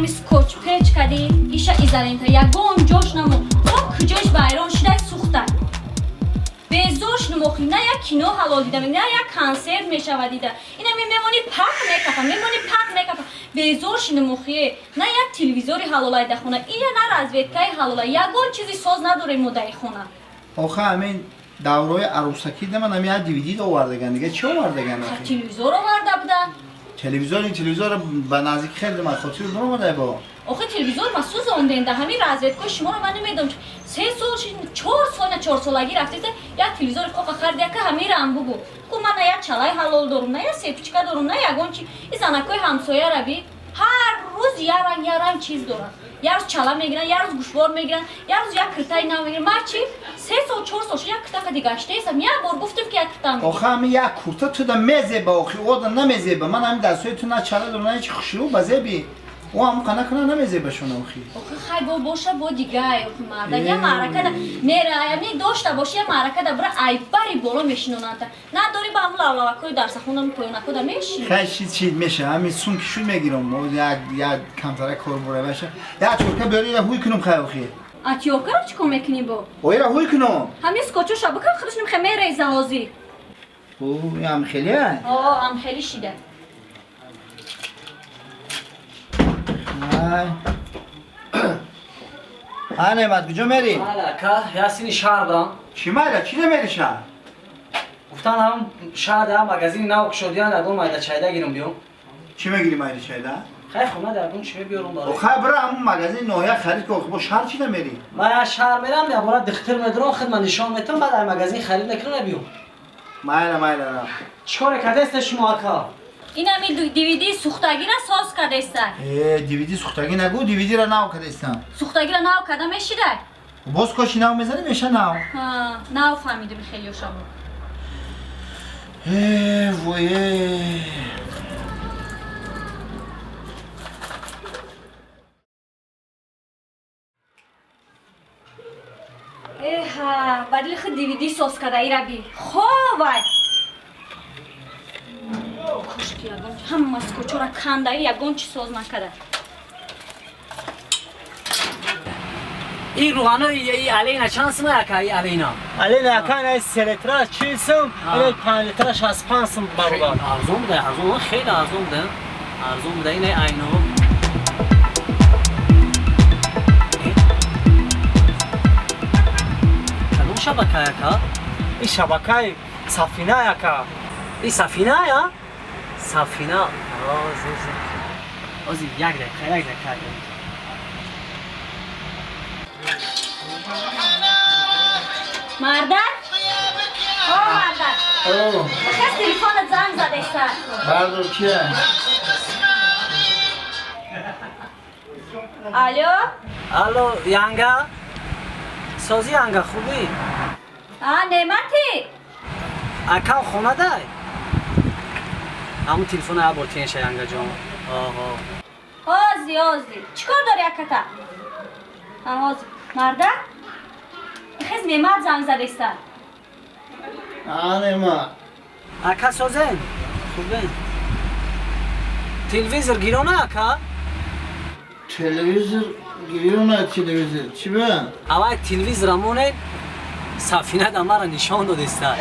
Инами скотч печ кади, иша изолента, ягон ҷош намо. То куҷош вайрон шудай, сӯхта. Безор шудум охи, на як кино ҳалол дида, на як консерт мешава дида. Инами мемони пах мекафа, мемони пах мекафа. Безор шудум охи, на як телевизори ҳалолай дар хона, ия на розеткаи ҳалолай, ягон чизи соз надорем мо дар хона. Охе ҳамин давраи арӯсакӣ да ман ҳамин як DVD овардаган, дига чӣ овардаган охи? Телевизор оварда буда. Телевизор, ин телевизор ба наздик хеле ман хотир баромада бо. Охи телевизор ма сӯзонден да ҳамин розеткои шуморо ман намедонам. 3 сол шид, 4 сол, на 4 солагӣ рафтеса, як телевизори хоқа харид, яка ҳамирам бугу. Ку ман на як чалаи ҳалол дорум, на як сепчика дорум, на ягон чи. И занакои ҳамсоя раби ҳар рӯз як ранг, як ранг чиз доранд. Як рӯз чала мегиранд, як рӯз гӯшвор мегиранд, як рӯз як киртаи нав мегиранд. Ман чи 3 сол, 4 сол шуд, як кирта қади гаштаесам. Як бор гуфтам, ки як киртам. Охе ҳамин як курта ту да мезеба, охи ода намезеба. Ман ҳамин дастҳои ту на чала дорум, на ҳеч хушрӯ ба зеби. О ҳам қана кана намезебашон охи. Охи хай бо боша бо дигай, охи марда я маърака да мера, ами дошта боши, я маърака да бира, айбари боло мешинонанда. Надори, ба ҳамун лавлавакҳои дарсахонам поёнако да мешини. Хай чиз чиз меша, ҳамин сум ки шуд мегирам. Мо як як камтара кор бура баша. Як чорка биёри, ира ҳуй кунум хай охи. Атиёкаро чӣ кор мекунӣ бо? О ира ҳуй кунум. Ҳамин скотчоша бикан, худаш нимхе мереза ҳозир. О, ам хеле ай. О, ам хеле шида. Ай. А Неъмат, куҷо мери? Майла, ака, ясини шаҳр барам. Чӣ майла, чӣ намери шаҳр? Гуфтан ҳам шаҳр да магазини нав кушодиян, ягон майда чайда гирам биём. Чӣ мегири майда чайда? Хай хона да ягон чӣ мебиёрам барои. Хай бира ҳамун магазини ноҳия харид ки, охи бо шаҳр чӣ намери? Ман я шаҳр мерам, ябора дихтир медурам, хидмат нишон метам, баъд ай магазин харид мекунам, биём. Майла, майла, ра. Чӣ коре кардесте шумо, ака? Инами DVD сӯхтагира соз кардеста. Э, DVD сӯхтагӣ нагӯ, DVD-ра нав кардестам. Сӯхтагира нав карда мешидай? Боз коши нав мезанӣ, меша нав. Ҳа, нав фаҳмидим хелиошамо. Э, вой, э. Эҳа, ба дили худ DVD соз карда ираби. Ховай. Кошки ягон ҳама скотчора канда, ягон чи соз накарда. Ин руғано и алейна чанд сум ака, и алейна? Алена ака, на 3 литра 40 сум, ина 5 литра 65 сум баробар. Арзон буда, арзон, хеле арзон буда. Арзон буда ин айно. Кадом шабака ака? Ин шабакаи Сафина ака. Ин Сафина я? Сафина. О, зер зер. Ози як дақиқа, як дақиқа. Мардак? О, мардак. О, Хес телефонат занг задеста. бардор, кия? Алло? Алло, янга? Сози янга, хубӣ? А, Неъмати? Акам хона дай? Ҳамун телефона як бор тенша, янга ҷон. Оҳо. Ҳози, ҳози. Чӣ кор дори аката? А, ҳози. Мардак? Хез Неъмат занг задеста. А Неъмат. Ака созен? Хубен? Телевизор гирона ака? Телевизор гирёна, телевизор. Чӣ ба? Авай телевизора монед, Сафина да мара нишон додеста.